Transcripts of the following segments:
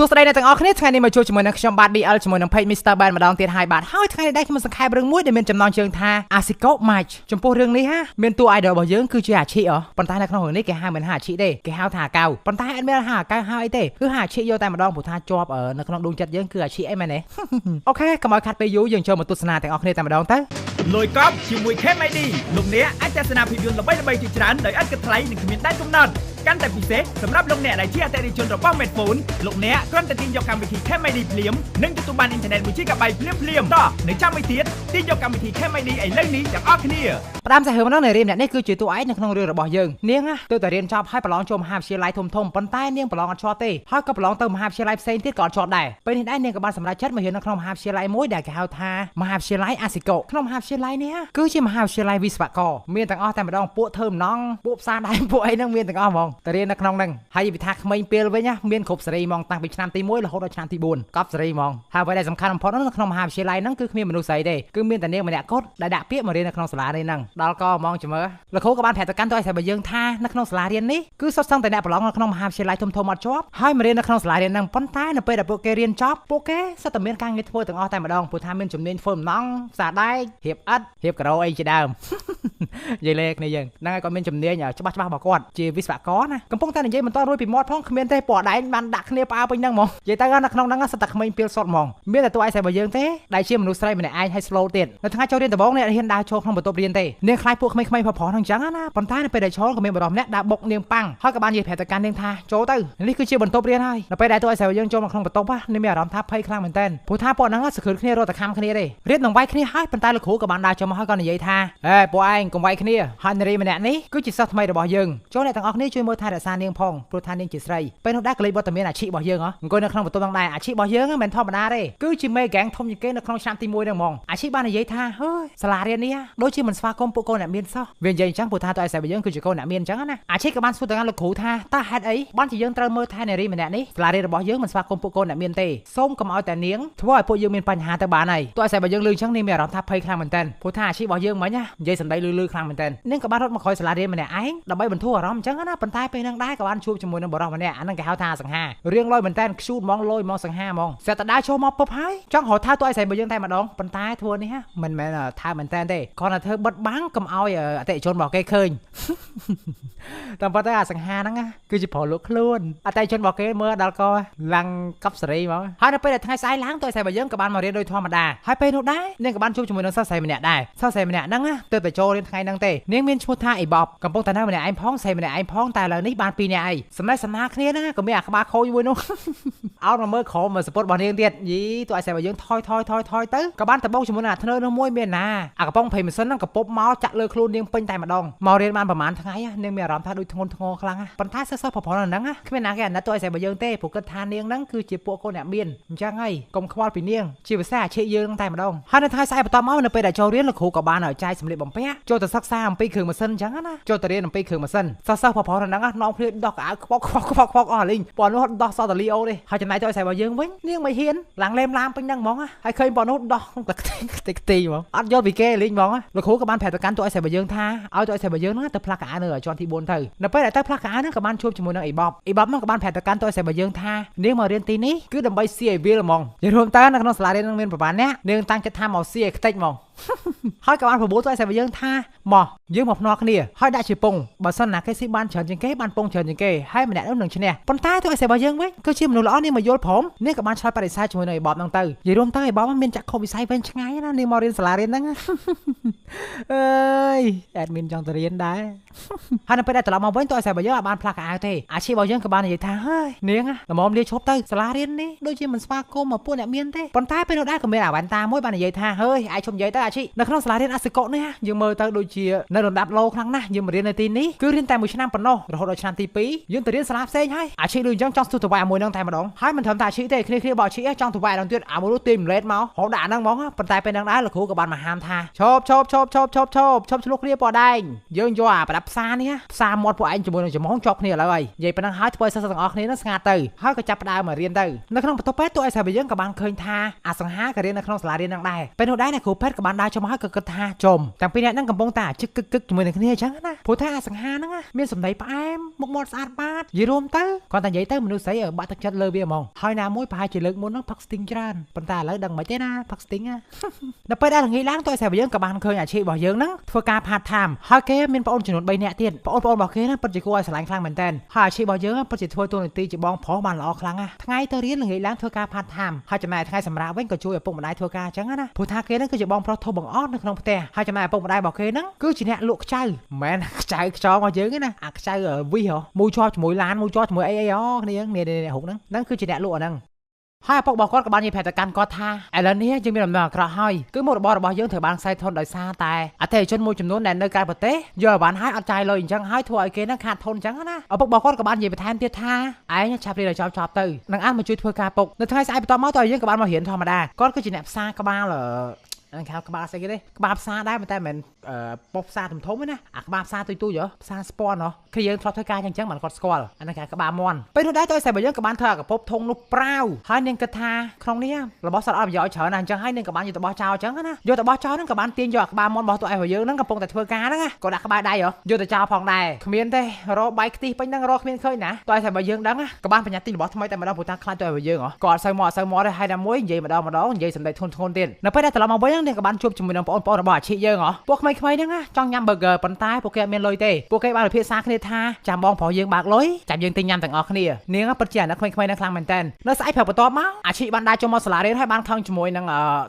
សួស្តីអ្នកទាំងអស់គ្នាថ្ងៃនេះមកជួបជាមួយនឹងខ្ញុំបាទ BL ជាមួយនឹង Page Mr. Ban ម្ដងទៀតហើយបាទហើយថ្ងៃនេះដែរខ្ញុំសង្ខេបរឿងមួយដែលមានចំណងជើងថា Asiko Match ចំពោះរឿងនេះហាមានតួ idol របស់យើងគឺជាអាឈិហ៎ប៉ុន្តែនៅក្នុងរឿងនេះគេហៅមិនថាអាឈិទេគេហៅថាអាកៅប៉ុន្តែអត់មានហៅអាកៅហៅអីទេគឺហៅអាឈិយកតែម្ដងព្រោះថាជាប់នៅក្នុងដួងចិត្តយើងគឺអាឈិអីមែនទេ អូខេកុំឲ្យខាត់ពេលយូរយើងចូលមកទស្សនាទាំងអស់គ្នាតែម្ដងទៅ លុយកប់ជាមួយ KMID លោកអ្នកអាចទស្សនាភាពយន្តល្បីៗជាច្រើនដោយឥតគិតថ្លៃនិងគ្មានដែនកំណត់កាន់តែពិសេសសម្រាប់លោកអ្នកដែលជាអតិថិជនរបស់ Medphone លោកអ្នកគ្រាន់តែទាញយកកម្មវិធី KMID ភ្លាមនិងទទួលបានអ៊ីនធឺណិត 1GB ភ្លាមភ្លាមតោះនៅចាំមួយទៀតទាញយកកម្មវិធី KMID ឥឡូវនេះទាំងអស់គ្នា ផ្ដើមសាច់រឿងម្ដងនារីម្នាក់នេះគឺជាតួឯកនៅក្នុងរឿងរបស់យើងនាងទើបតែរៀនចប់ហើយប្រឡងចូលមហាវិទ្យាល័យធំធំប៉ុន្តែនាងប្រឡងអត់ជាប់ទេហើយក៏ប្រឡងទៅមហាវិទ្យាល័យផ្សេងទៀតក៏អត់ជាប់ដែរពេលនេះដែរនាងក៏បានសម្រេចចិត្តមករៀននៅក្នុងមហាវិទ្យាល័យមួយដែលគេហៅថាមហាវិទ្យាល័យអាស៊ីកូក្នុងមហាវិទ្យាល័យនេះគឺជាមហាវិទ្យាល័យវិស្វករមានទាំងអស់តែម្ដងពួកធ្វើម្ដងពួកផ្សារដែនពួកអីហ្នឹងមានទាំងអស់ហ្មងតែរៀននៅក្នុងហ្នឹងហើយវិថាក្មេងពេលវិញមានគ្រប់សេរីហ្មងតាំងពីឆ្នាំទី1រហូតដល់ឆ្នាំទី4កប់សេរីហ្មងហើយអ្វីដែលសំខាន់បំផុតនៅក្នុងមហាវិទ្យាល័យហ្នឹងគឺគ្មានមនុស្សស្រីទេគឺមានតែនាងម្នាក់គត់ដែលដាក់ពាក្យមករៀននៅក្នុងសាលានេះហ្នឹងដល់ក៏ហ្មងជំរឿលោកគ្រូក៏បានប្រាប់ទៅកាន់ទៅឲ្យស្រីបើយើងថានៅក្នុងសាលារៀននេះគឺសុទ្ធសឹងតែអ្នកប្រឡងនៅក្នុងមហាវិទ្យាល័យធំធំអត់ជាប់ហើយមករៀននៅក្នុងសាលារៀនហ្នឹងប៉ុន្តែនៅពេលដែលពួកគេរៀនចប់ពួកគេសុទ្ធតែមានការងារធ្វើទាំងអស់តែម្ដងព្រោះថាមានជំនាញធ្វើម្ដងផ្សារដែករៀបឥដ្ឋរៀបការ៉ូអីជាដើមនិយាយលេខគ្នាយើងហ្នឹងហើយគាត់មានជំនាញច្បាស់ច្បាស់របស់គាត់ជាវិស្វករណាកំពុងតែនិយាយមិនទាន់រួចពីមាត់ផងគ្មានទេពណ៌ដែងបានដាក់គ្នាផ្អើពេញហ្នឹងហ្មងនិយាយទៅនៅក្នុងហ្នឹងសុទ្ធតែក្មេងពីលសុទ្ធហ្មងមានតែតួឯងស្រីរបស់យើងទេដែលជាមនុស្សស្រីម្នាក់ឯងហើយ slow ទៀតនៅថ្ងៃចូលរៀនដំបូងអ្នកហ៊ានដើរចូលក្នុងបន្ទប់រៀនទេនាងខ្លាចពួកក្មេងៗប្រុសៗហ្នឹងចឹងណាប៉ុន្តែនៅពេលដែលចូលក៏មានបរិសម្នាក់ដើរបុកនាងប៉ាំងហើយក៏បាននិយាយប្រាប់ទៅកាន់នាងថាចូលទៅនេះគឺជាបន្ទប់រៀនហើយនៅពេលដែលតួឯងស្រីរបស់យើងចូលមកក្នុងបន្ទប់នាងមានអារម្មណ៍ថាភ័យខ្លាំងមែនទែនព្រោះថាពួកហ្នឹងសង្គ្រាមគ្នារត់តែខំគ្នាទេរៀបនឹងវាយគ្នាហើយប៉ុន្តែលោកគ្រូក៏បានដើរចូលមកហើយក៏និយាយថាហេពួកឯងកុំវាយគ្នាហើយនារីម្នាក់នេះគឺជាសិស្សថ្មីរបស់យើងចូលអ្នកទាំងអស់គ្នាជួយមើលថែរក្សានាងផងព្រោះថានាងជាស្រីពេលនោះដែរក៏លេចវត្តមានអាឈិរបស់យើងហ៎អង្គុយនៅក្នុងបន្ទប់ហ្នឹងដែរអាឈិរបស់យើងមិនធម្មតាទេគឺជាមេហ្គេងធំជាងគេនៅក្នុងឆ្នាំទី1ហ្នឹងហ្មងអាឈិបាននិយាយថាហើយសាលារៀននេះដូចជាមិនស្វាគមន៍ពួកកូនអ្នកមានសោះវានិយាយអញ្ចឹងព្រោះថាតើឯស្រីរបស់យើងគឺជាកូនអ្នកមានអញ្ចឹងណាអាឈិក៏បានសួរទៅកាន់លោកគ្រូថាតើហេតុអីបានជាយើងត្រូវមើលថែនារីម្នាក់នេះសាលារៀនរបស់យើងមិនស្វាគមន៍ពួកកូនអ្នកមានទេសូមកុំឲ្យតែនាងធ្វើឲ្យពួកយើងមានបញ្ហាទៅបានហើយតើឯស្រីរបស់យើងលឺអញ្ចឹងនាងមានអារម្មណ៍ថាភ័យខ្លាំងមែនទែនព្រោះថាអាជីពរបស់យើងមិញណានិយាយសម្ដីលឺលឺខ្លាំងមែនទែននាងក៏បានរត់មកក្រោយសាលារៀនម្នាក់ឯងដើម្បីបន្ធូរអារម្មណ៍អញ្ចឹងណាប៉ុន្តែពេលហ្នឹងដែរក៏បានជួបជាមួយនឹងបុរសម្នាក់អាហ្នឹងគេហៅថាសង្ហារឿងលយមែនទែនខ្ជូតហ្មងលយហ្មងសង្ហាហ្មងស្រាប់តែដើរចូលមកពុបហើយចង់រត់ថើតួឯស្រីរបស់យើងតែម្ដងប៉ុន្តែធ្វើនេះមិនមែនថើមែនទែនទេគ្រាន់តែធ្វើបិទបាំងកុំឲ្យអតិថិជនរបស់គេឃើញតាមពិតទៅអាសង្ហាហ្នឹងគឺជាប្រុសលក់ខ្លួនអតិថិជនរបស់គេមើលដល់កឡើងកប់សេរីហ្មងហើយនៅពេលដែលថ្ងៃស្អែកឡើងតួឯស្រីរបស់យើងក៏បានមករៀនដោយធម្មតាហើយពេលនោះដែរនាងក៏បានជួបជាមួយនឹងសិស្សស្រីម្នាក់ដែរសិស្សស្រីម្នាក់ហ្នឹងទើបតែចូលរៀនថ្ងៃហ្នឹងទេនាងមានឈ្មោះថាអ៊ីបបកំពុងតែនៅម្នាក់ឯងផងស្រីម្នាក់ឯងផងតែឥឡូវនេះបានពីរនាក់ឯងសម្ដែងសំណាគ្នាហ្នឹងក៏មានអាក្បាលខូចមួយនោះអោតមកមើលក្រោមសពុតរបស់នាងទៀតយីតួឯស្រីរបស់យើងថយថយថយថយទៅក៏បានតបងជាមួយនឹងអាធ្នើនោះមួយមានណាអាកំប៉ុងភ័យម៉ាស៊ីនហ្នឹងកពប់មកចាក់លើខ្លួននាងពេញតែម្ដងមករៀនបានប្រហែលថ្ងៃនាងមានអារម្មណ៍ថាដូចធ្ងន់ធ្ងរខ្លាំងប៉ុន្តែសិស្សៗប្រុសៗហ្នឹងគ្មានណាគេអាណិតតួឯស្រីរបស់យើងទេព្រោះគិតថានាងហ្នឹងគឺជាពួកកូនអ្នកមានអញ្ចឹងហើយកុំខ្វល់ពីនាងជាភាសាអាឈិយើងតែម្ដងហើយនៅថ្ងៃស្អែកបន្ទាប់មកនៅពេលដែលចូលរៀនលោកគ្រូក៏បានឲ្យចែកសម្លៀកបំពាក់ចូលទៅសិក្សាអំពីគ្រឿងម៉ាស៊ីនអញ្ចឹងណាចូលទៅរៀនអំពីគ្រឿងម៉ាស៊ីនសិស្សៗប្រុសៗហ្នឹងនាំគ្នាដោះកៅអៅខ្វក់ខ្វក់ខ្វក់ខ្វក់អស់លីងប៉ុន្នោះដោះសតលីអូទេហើយចំណែកទៅឲ្យស្រីរបស់យើងវិញនាងមិនហ៊ានឡើងលេមឡាមពេញហ្នឹងហ្មងហើយឃើញប៉ុន្នោះដោះតែខ្ទេចខ្ទីហ្មងអត់យល់ពីគេលីងហ្មងលោកគ្រូក៏បានប្រាប់ទៅកាន់តួឲ្យស្រីរបស់យើងថាឲ្យតួឲ្យស្រីរបស់យើងហ្នឹងទៅផ្លាស់កៅអៅនៅជាន់ទី4ទៅនៅពេលដែលទៅផ្លាស់កៅអៅហ្នឹងក៏បានជួបជាមួយនឹងអ៊ីបបអ៊ីបបហ្នឹងក៏បានប្រាប់ទៅកាន់តួឲ្យស្រីរបស់យើងថានាងមករៀនទីនេះគឺដើម្បីស៊ីឲ្យវាលហ្មងនិយាយរួមតើនៅក្នុងសាលារៀនហ្នឹងមានប្រហែលអ្នកនាងតាំងចិត្តថាមកស៊ីឲ្យខ្ទេចហ្មងហើយក៏បានប្រមូលទៅឲ្យស្រីរបស់យើងថាមកយើងមកភ្នាល់គ្នាហើយដាក់ជាពងបើសិនណាគេស៊ីបានច្រើនជាងគេបានពងច្រើនជាងគេហើយម្នាក់នោះនឹងឈ្នះប៉ុន្តែទៅឲ្យស្រីរបស់យើងវិញគឺជាមនុស្សល្អនាងមកយល់ព្រមនាងក៏បានឆ្លើយបដិសេធជាមួយនឹងអ៊ីបបហ្នឹងទៅនិយាយរួមទៅអ៊ីបបមានចក្ខុវិស័យវែងឆ្ងាយណានាងមករៀនសាលារៀនហ្នឹងអើយអេដមីនចង់ទៅរៀនដែរហើយនៅពេលដែលត្រឡប់មកវិញទៅឲ្យស្រីរបស់យើងអាចបានផ្លាស់កៅអៅទេអាជីពរបស់យើងក៏បាននិយាយថាហើយនាងល្មមលាឈប់ទៅសាលារៀននេះដូចជាមិនស្វាគមន៍មកពួកអ្នកមានទេប៉ុន្តែពេលនោះដែរក៏មានអាវ៉ែនតាមួយបាននិយាយថាហើយឯងឈប់និយាយទៅអាជីនៅក្នុងសាលារៀនអាសិកុនេះយើងមើលទៅដូចជានៅលំដាប់ឡូខ្លាំងណាស់យើងមករៀននៅទីនេះគឺរៀនតែមួយឆ្នាំប៉ុណ្ណោះរហូតដល់ឆ្នាំទី2យើងទៅរៀនសាលាផ្សេងហើយអាជីដូចអញ្ចឹងចង់ស្ទុះទៅវាយអាមួយហ្នឹងតែម្ដងហើយមិនត្រឹមតែអាជីទេគ្នាគ្នាបើអាជីចង់ទៅវាយអាហ្នឹងទៀតអាមួយនោះទាញម្លេតមករហូតដាក់អាហ្នឹងហ្មងប៉ុន្តែពេលហ្នឹងដែរលោកគ្រូក៏បានមកហាមថាឈប់ឈប់ឈប់ឈប់ឈប់ឈប់ឈប់ឆ្លោះគ្នាពណ៌ដែងយើងយកអាប្រដាប់ផ្សារនេះផ្សារមាត់ពួកឯងជាមួយនឹងច្រមុះជាប់គ្នាឥឡូវហើយនិយាយប៉ុណ្ណឹងហើយធ្វើឲ្យសិស្សទាំងអស់គ្នានឹងស្ងាត់ទៅហើយក៏ចាប់ផ្ដើមមករៀនទៅនៅក្នុងបន្ទប់ពេទ្យតួឯស្រីយើងក៏បានឃើញថាអាសង្ហាក៏រៀននៅក្នុងសាលារៀនហ្នឹងដែរពេលនោះដែរអ្នកគ្រូពេទ្យក៏បាន បានដើរចូលមកហើយក៏គិតថាចំតាំងពីអ្នកហ្នឹងកំពុងតែជឹកគឹកគឹកជាមួយនឹងគ្នាអញ្ចឹងណាព្រោះថាអាសង្ហាហ្នឹងមានសម្ដីផ្អែមមុខមាត់ស្អាតបាតនិយាយរួមទៅគាត់តែនិយាយទៅមនុស្សស្រីបាក់ទឹកចិត្តលើវាហ្មងហើយណាមួយប្រហែលជាលើកមុនហ្នឹងផឹកស្ទីងច្រើនប៉ុន្តែឥឡូវដឹងមិនទេណាផឹកស្ទីងណាដល់ពេលដែលល្ងាចឡើងតើស្រីយើងក៏បានឃើញអាជីពរបស់យើងហ្នឹងធ្វើការ part time ហើយគេមានប្អូនចំនួន3នាក់ទៀតប្អូនរបស់គេហ្នឹងពិតជាគួរឲ្យស្រឡាញ់ខ្លាំងមែនតើហើយអាជីពរបស់យើងពិតជាធ្វើតួនាទីជាបងប្រុសបានល្អខ្លាំងណាថ្ងៃទៅរៀនល្ងាចឡើងធ្វើការ part time ហើយចំណែកថ្ងៃសម្រាប់វិញក៏ជួយឪពុកម្ដាយធ្វើការអញ្ចឹងណាព្រោះថាគេហ្នឹងគឺជាបងប្រុសធំបង្អស់នៅក្នុងផ្ទះហើយចំណែកឪពុកម្ដាយរបស់គេហ្នឹងគឺជាអ្នកលក់ខ្ចៅមិនមែនខ្ចៅខ្ចងរបស់យើងទេណាអាខ្ចៅវិសហ៎មួយជាប់ជាមួយឡានមួយជាប់ជាមួយអីអីអូគ្នានេះនេះរូបហ្នឹងហ្នឹងគឺជាអ្នកលក់អាហ្នឹងហើយឪពុករបស់គាត់ក៏បាននិយាយប្រាប់ទៅកាន់គាត់ថាឥឡូវនេះយើងមានដំណឹងអាក្រក់ហើយគឺមុខរបររបស់យើងត្រូវបានខ្សែធនដោយសារតែអតិថិជនមួយចំនួនដែលនៅក្រៅប្រទេសយកឲ្យបានហើយអត់ចាយលុយអញ្ចឹងហើយធ្វើឲ្យគេហ្នឹងខាតធនអញ្ចឹងណាឪពុករបស់គាត់ក៏បាននិយាយបន្ថែមទៀតថាឯងឆាប់រៀនឲ្យចប់ៗទៅនឹងអាចមកជួយធ្វើការពុកនៅថ្ងៃស្អែកបន្ទាប់មកតើយើងក៏បានមករៀនធម្មតាគាត់គឺជាអ្នកផ្សារក្បាលហ្នឹងគេហៅក្បាលស្អីគេទេក្បាលផ្សារដែរតែមិនមែនប៉ុស្តិ៍ផ្សារធំធំទេណាអាក្បាលផ្សារទុយទុយហ៎ផ្សារស្ពាន់ហ៎គឺយើងធ្លាប់ធ្វើការយ៉ាងចឹងបានគាត់ស្គាល់អាហ្នឹងគេក្បាលមន់ពេលនោះដែរតើស្អីបើយើងក៏បានធ្វើអាកពប់ធុងនោះប្រាវហើយនាងគិតថាក្នុងនេះរបស់សត្វអត់ប្រយោជន៍ច្រើនណាស់អញ្ចឹងហើយនាងក៏បានយកទៅបោះចោលអញ្ចឹងណាយកទៅបោះចោលហ្នឹងក៏បានទាញយកអាក្បាលមន់របស់តួឯងរបស់យើងហ្នឹងកំពុងតែធ្វើការហ្នឹងក៏ដាក់ក្បែរដៃហ៎យកទៅចោលផងដែរគ្មានទេរកបាយខ្ទិះពេញហ្នឹងរកគ្មានឃើញណាតើស្អីបើយើងដឹងក៏បានប្រញាប់ទិញរបស់ថ្មីតែម្ដងព្រោះថាខ្លាចតើឲ្យយើងហ៎ក៏អត់សូវមកទេហើយតែមួយនិយាយម្ដងនិយាយសម្ដីធ្ងន់ធ្ងរទៀតនៅពេលដែលត្រឡប់មកវិញនាងក៏បានជួបជាមួយនឹងបងប្អូនរបស់អាជីយើងហ៎ពួកក្មេងៗហ្នឹងចង់ញ៉ាំ burger ប៉ុន្តែពួកគេអត់មានលុយទេពួកគេបានពិភាក្សាគ្នាថាចាំបងប្រុសយើងបើកលុយចាំយើងទិញញ៉ាំទាំងអស់គ្នានាងពិតជាអាណិតក្មេងៗហ្នឹងខ្លាំងមែនតើនៅស្អែកព្រឹកបន្ទាប់មកអាជីបានដើរចូលមកសាលារៀនហើយបានខឹងជាមួយនឹ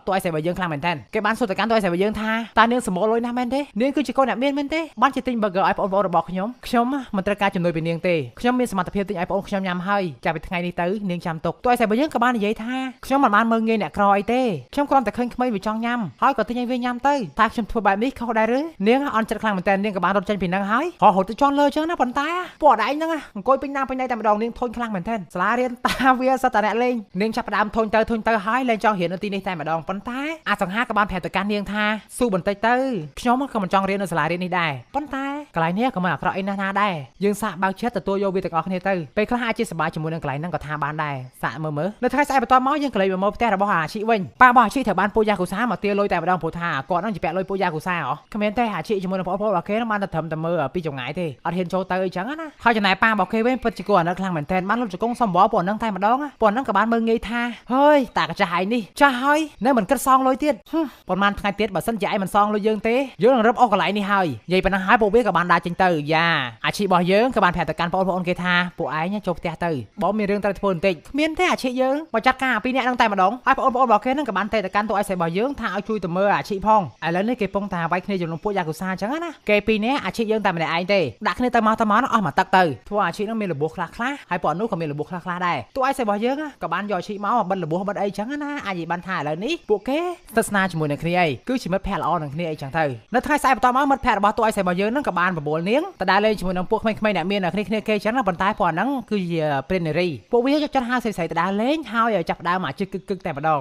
ងតួឯស្រីរបស់យើងខ្លាំងមែនតើគេបានសួរទៅកាន់តួឯស្រីរបស់យើងថាតើនាងសម្បូរលុយណាស់មែនទេនាងគឺជាកូនអ្នកមានមែនទេបានជាទិញ burger ឲ្យបងប្អូនរបស់ខ្ញុំខ្ញុំមិនត្រូវការជំនួយពីនាងទេខ្ញុំមានសមត្ថភាពទិញឲ្យបងប្អូនខ្ញុំញ៉ាំហើយចាប់ពីថ្ងៃនេះទៅនាងចាំទុកតួឯស្រីរបស់យើងក៏បាននិយាយថាខ្ញុំមិនបានមើលងាយអ្នកក្រអីទេខ្ញុំគ្រាន់តែឃើញក្មេងវាចង់ញ៉ាំហើយក៏ទិញឲ្យវាញ៉ាំទៅតែខ្ញុំធ្វើបែបនេះខុសដែរឬនាងអន់ចិត្តខ្លាំងមែនតើនាងក៏បានរត់ចេញពីនឹងហើយរហូតទៅជន់លើចឹងណាប៉ុន្តែពួកអត់ឯងហ្នឹងអង្គុយពេញណាពេញណៃតែម្ដងនាងធុញខ្លាំងមែនតើសាលារៀនតាវាសត្វតែអ្នកលេងនាងចាប់ផ្ដើមធុញទៅហើយលែងចង់រៀននៅទីនេះតែម្ដងប៉ុន្តែអាសង្ហាក៏បានប្រាប់ទៅកាន់នាងថាស៊ូបន្តិចទៅខ្ញុំក៏មិនចង់រៀននៅសាលារៀននេះដែរប៉ុន្តែកន្លែងនេះក៏មិនអាក្រក់អីណាស់ណាដែរយើងសាកបើកចិត្តទទួលយកវាទាំងអស់គ្នាទៅពេលខ្លះអាចជាសប្បាយជាមួយនឹងកន្លែងហ្នឹងក៏ថាបានដែរសាកមើលនៅថ្ងៃស្អែកបន្ទាប់មកយើងក៏លេងមកមើលផ្ទះរបស់អាជីវិញប៉ារបស់អាជីត្រូវបានពួកយ៉ាកូសាមកទាលុយតែម្ដងព្រោះថាគាត់ហ្នឹងជាពាក់លុយពួកយ៉ាកូសាហ៎គ្មានទេអាជីជាមួយនឹងបងប្អូនរបស់គេហ្នឹងបានតែត្រឹមតែមើលពីចម្ងាយទេអត់ហ៊ានចូលទៅអីចឹងណាហើយចំណែកប៉ារបស់គេវិញពិតជាគួរអាណិតខ្លាំងមែនទែនបានលុបជង្គង់សំបល់ពួកហ្នឹងតែម្ដងពួកហ្នឹងក៏បានមើលងាយថាហើយតាកាចាស់ឯងនេះចាស់ហើយនៅមិនគិតសងលុយទៀតប៉ុន្មានថ្ងៃទៀតបើសិនជាឯងមិនសងលុយយើងទេយើងនឹងរឹបអូសកន្លែងនេះហើយនិយាយប៉ុណ្ណឹងហើយពួកវាក៏បានដើរចេញទៅយ៉ាអាជីពរបស់យើងក៏បានប្រាប់ទៅកាន់បងប្អូនគេថាពួកឯងចូលផ្ទះទៅបងមានរឿងត្រូវធ្វើបន្តិចគ្មានទេអាជីពយើងមកចាត់ការពីរនាក់ហ្នឹងតែម្ដងហើយបងប្អូនរបស់គេហ្នឹងក៏បានទេទៅកាន់តួឯស្រីរបស់យើងថាឲ្យជួយទៅមើលអាជីពផងឥឡូវនេះគេពងតាវាយគ្នាចំនួនពួកយ៉ាកូសាអញ្ចឹងណាគេពីរនាក់អាជីពយើងតែម្នាក់ឯងទេដាក់គ្នាទៅមកអស់មួយទឹកទៅធ្វើអាជីពហ្នឹងមានរបួសខ្លះខ្លះហើយពួកនោះក៏មានរបួសខ្លះខ្លះដែរតួឯស្រីរបស់យើងក៏បានយកអាជីពមកបិទរបួសបិទអីចឹងណាអាចនិយាយបានថាឥឡូវនេះពួកគេស្និទ្ធស្នាលជាមួយនឹងគ្នាអីគឺជាមិត្តភក្តិល្អនឹងគ្នាអីចឹងទៅនៅថ្ងៃស្អែកបន្តមកមិត្តភក្តិរបស់តួឯស្រីរបស់យើងហ្នឹងក៏បានបបួលនាងទៅដើរលេងជាមួយនឹងពួកក្មេងៗអ្នកមានគ្នាគេចឹងណាប៉ុន្តែពួកហ្នឹងគឺជាព្រាននារីពួកវាយកចិត្តហៅស្រីៗទៅដើរលេងហើយចាប់ផ្ដើមអាជីពគឹកតែម្ដង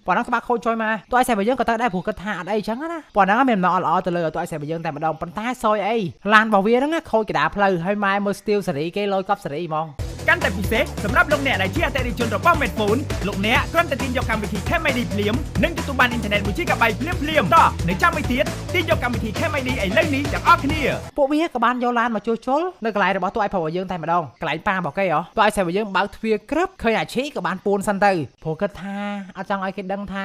ពួកហ្នឹងក្បាលខូចចុយមកតួឯស្រីរបស់យើងក៏ទៅដែរព្រោះគិតថាអត់អីចឹងណាពួកហ្នឹងមានដំណងល្អទៅលើតួឯស្រីរបស់យើងតែម្ដងប៉ុន្តែសយអីឡានរបស់វាហ្នឹងខូចកដាផ្លូវហើយម៉ែមើលស្ទីលសេរីគេលយកប់សេរីហ្មងកាន់តែពិសេសសម្រាប់លោកអ្នកដែលជាអតិថិជនរបស់ Medphone លោកអ្នកគ្រាន់តែទាញយកកម្មវិធី KMID ភ្លាមនិងទទួលបានអ៊ីនធឺណិត 1GB ភ្លាមៗតោះនៅចាំមួយទៀតទាញយកកម្មវិធី KMID ឥឡូវនេះទាំងអស់គ្នាពួកវាក៏បានយកឡានមកជួសជុលនៅកន្លែងរបស់តួឯប្រុសរបស់យើងតែម្ដងកន្លែងប៉ារបស់គេហ៎តួឯស្រីរបស់យើងបើកទ្វារក្រឹបឃើញអាឈីក៏បានពួនសិនទៅព្រោះគិតថាអត់ចង់ឲ្យគេដឹងថា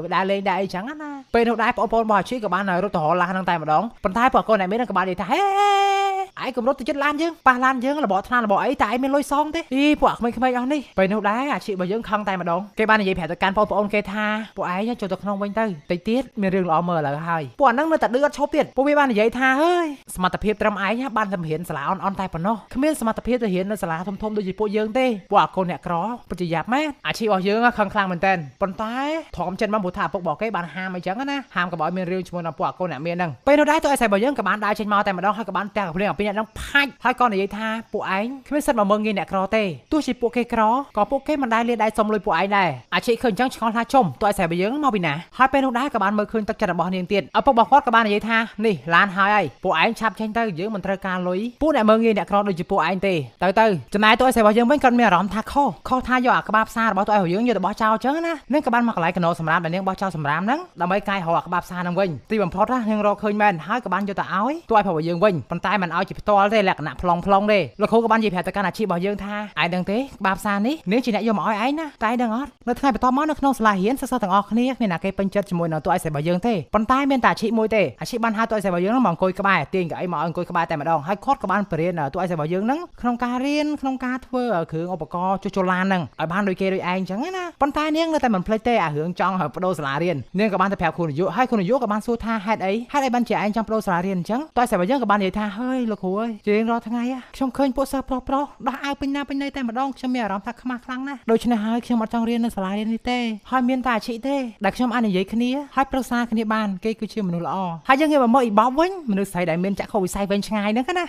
ដើរលេងដែរអីចឹងណាពេលនោះដែរបងប្អូនរបស់អាឈីក៏បានរត់ទៅរកឡានហ្នឹងតែម្ដងប៉ុន្តែពួកកូនអ្នកមានក៏បាននិយាយថាហេឯងកុំរត់ទៅជិតឡានយើងប៉ះឡានយើងរបកថ្នាំរបកអីតែឯងមានលុយសងទេអីពួកក្មេងៗអស់នេះពេលនោះដែរអាជីពរបស់យើងខឹងតែម្ដងគេបាននិយាយប្រាប់ទៅកាន់បងប្អូនគេថាពួកឯងចូលទៅក្នុងវិញទៅតិចទៀតមានរឿងល្អមើលឥឡូវហើយពួកអាហ្នឹងនៅតែឌឺអត់ឈប់ទៀតពួកវាបាននិយាយថាហើយសមត្ថភាពត្រឹមឯងបានតែរៀនសាលាអន់ៗតែប៉ុណ្ណោះគ្មានសមត្ថភាពទៅរៀននៅសាលាធំៗដូចជាពួកយើងទេពួកអាកូនអ្នកក្រពិតជាយ៉ាប់មែនអាជីពរបស់យើងខឹងខ្លាំងមែនតើប៉ុន្តែធំចិត្តមកព្រោះថាឪពុករបស់គេបានហាមអីចឹងណាហាមកុំឲ្យមានរឿងជាមួយនឹងពួកអាកូនអ្នកមានហ្នឹងពេលនោះដែរតើឯស្រីរបស់យើងក៏បានដើរចេញមកតែម្ដងហើយក៏បានផ្ទះកំភ្លៀង អ្នកនឹងផាច់ហើយក៏និយាយថាពួកឯងគ្មានសិទ្ធិមកមើលងាយអ្នកក្រទេទោះជាពួកគេក្រក៏ពួកគេមិនដែលលាដៃសុំលុយពួកឯងដែរអាឈិឃើញអញ្ចឹងឆ្ងល់ថាជុំតើឲ្យស្រីរបស់យើងមកពីណាហើយពេលនោះដែរក៏បានមើលឃើញទឹកចិត្តរបស់នាងទៀតឪពុករបស់គាត់ក៏បាននិយាយថានេះឡានហើយហើយពួកឯងឆាប់ចេញទៅយើងមិនត្រូវការលុយពួកអ្នកមើលងាយអ្នកក្រដូចជាពួកឯងទេទៅចំណែកតើឲ្យស្រីរបស់យើងវិញគាត់មានអារម្មណ៍ថាខុសថាយកអាក្បាលផ្សាររបស់តើឲ្យយើងយកទៅបោះចោលអញ្ចឹងណានាងក៏បានមកកន្លែងកណោសម្រាប់ដែលនាងបោះចោលសម្រាមហ្នឹងដើម្បីកាយរកអាក្បាលផ្សារហ្នឹងវិញទីបំផុតណានាងរកឃើញមែនហើយក៏បានយកទៅឲ្យតើឲ្យរបស់យើងវិញប៉ុន្តែមិនឲ្យជាផ្ទាល់ទេលក្ខណៈប្លង់ទេលោកគ្រូក៏បាននិយាយប្រាប់ទៅកាន់អាជីពរបស់យើងថាឯងដឹងទេក្បាលផ្សារនេះនាងជាអ្នកយកមកឲ្យឯងណាតែឯងដឹងអត់នៅថ្ងៃបន្ទាប់មកនៅក្នុងសាលារៀនសិស្សទាំងអស់គ្នាគ្មានណាគេពេញចិត្តជាមួយនឹងតួឯកសាររបស់យើងទេប៉ុន្តែមានតែអាជីពមួយទេអាជីពបានហៅតួឯកសាររបស់យើងហ្នឹងមកអង្គុយក្បែរទាញកៅអីមកឲ្យអង្គុយក្បែរតែម្ដងហើយគាត់ក៏បានបរៀនតួឯកសាររបស់យើងហ្នឹងក្នុងការរៀនក្នុងការធ្វើគ្រឿងឧបករណ៍ជួសជុលឡានហ្នឹងឲ្យបានដូចគេដូចឯងអញ្ចឹងណាប៉ុន្តែនាងនៅតែមិនភ្លេចទេអារឿងចង់ឲ្យបដូរសាលារៀននាងក៏បានទៅប្រាប់គ្រូនាយកហើយគ្រូនាយកក៏បានសួរថាហេតុអីបានជាឯងចង់បដូរសាលារៀនអញ្ចឹងតួឯកសាររបស់យើងក៏បាននិយាយថាហើយលោកគ្រូអើយជារៀងរាល់ថ្ងៃខ្ញុំឃើញពួកសិស្សប្រុសដោះអាវពេញណាពេញណីតែម្ដងខ្ញុំមានអារម្មណ៍ថាខ្មាស់ខ្លាំងណាស់ដូច្នេះហើយខ្ញុំអត់ចង់រៀននៅសាលារៀននេះទេហើយមានតែអាជីពទេដែលខ្ញុំអាចនិយាយគ្នាហើយប្រឹក្សាគ្នាបានគេគឺជាមនុស្សល្អហើយយើងងាកមកមើលអ៊ីបបវិញមនុស្សស្រីដែលមានចក្ខុវិស័យវែងឆ្ងាយហ្នឹងណា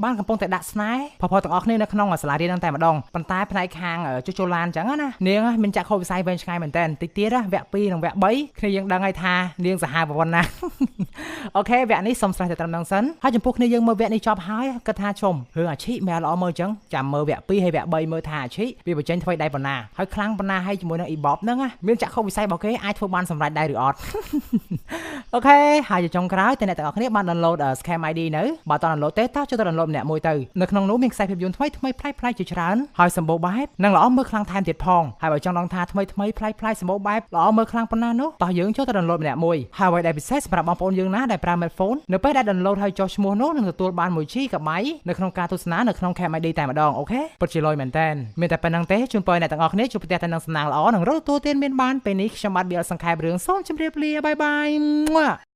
បានកំពុងតែដាក់ស្នេហ៍ផផទាំងអស់គ្នានៅក្នុងសាលារៀនហ្នឹងតែម្ដងប៉ុន្តែផ្នែកខាងជួសជុលឡានអញ្ចឹងណានាងមានចក្ខុវិស័យវែងឆ្ងាយមែនតើតិចទៀតវគ្គ2និងវគ្គ3គ្នាយើងដឹងហើយថានាងសាហាវប៉ុណ្ណាអូខេវគ្គនេះសូមស្រេះតែត្រឹមហ្នឹងសិនហើយចំពោះគ្នាយើងមើលវគ្គនេះចប់ហើយគិតថាជុំរឿងអាឈិមិនល្អមើលអញ្ចឹងចាំមើលវគ្គ2ហើយវគ្គ3មើលថាអាឈិវាបញ្ចេញថ្មីដៃប៉ុណ្ណាហើយខ្លាំងប៉ុណ្ណាហើយជាមួយនឹងអ៊ីបបហ្នឹងមានចក្ខុវិស័យរបស់គេអាចធ្វើបានសម្រេចដែរឬអត់អូខេហើយចុងក្រោយតែអ្នកទាំងអស់គ្នាបាន download Scam ID នៅបើត download ទេតើចូលទៅ download ម្នាក់មួយទៅនៅក្នុងនោះមានខ្សែភាពយន្តថ្មីប្លែកៗជាច្រើនហើយសម្បូរបែបនិងល្អមើលខ្លាំងថែមទៀតផងហើយបើចង់ដឹងថាថ្មីប្លែកៗសម្បូរបែបល្អមើលខ្លាំងប៉ុណ្ណានោះតោះយើងចូលទៅ download ម្នាក់មួយហើយអ្វីដែលពិសេសសម្រាប់បងប្អូនយើងណាដែលប្រើ smartphone នៅពេលដែល download ហើយចុះឈ្មោះនោះនឹងទទួលបាន 1GB នៅក្នុងការទស្សនានៅក្នុង Cam ID តែម្ដងអូខេពិតជាលយមែនតើមានតែប៉ុណ្្នឹងទេជូនពរអ្នកទាំងអស់គ្នាជួបប្រទះតែនឹងសំណាងល្អនិងរកទទួលទានមានបានពេលនេះខ្ញុំបាទបៀលសង្ខេបរឿងសូមជម្រាបលាបាយបាយ។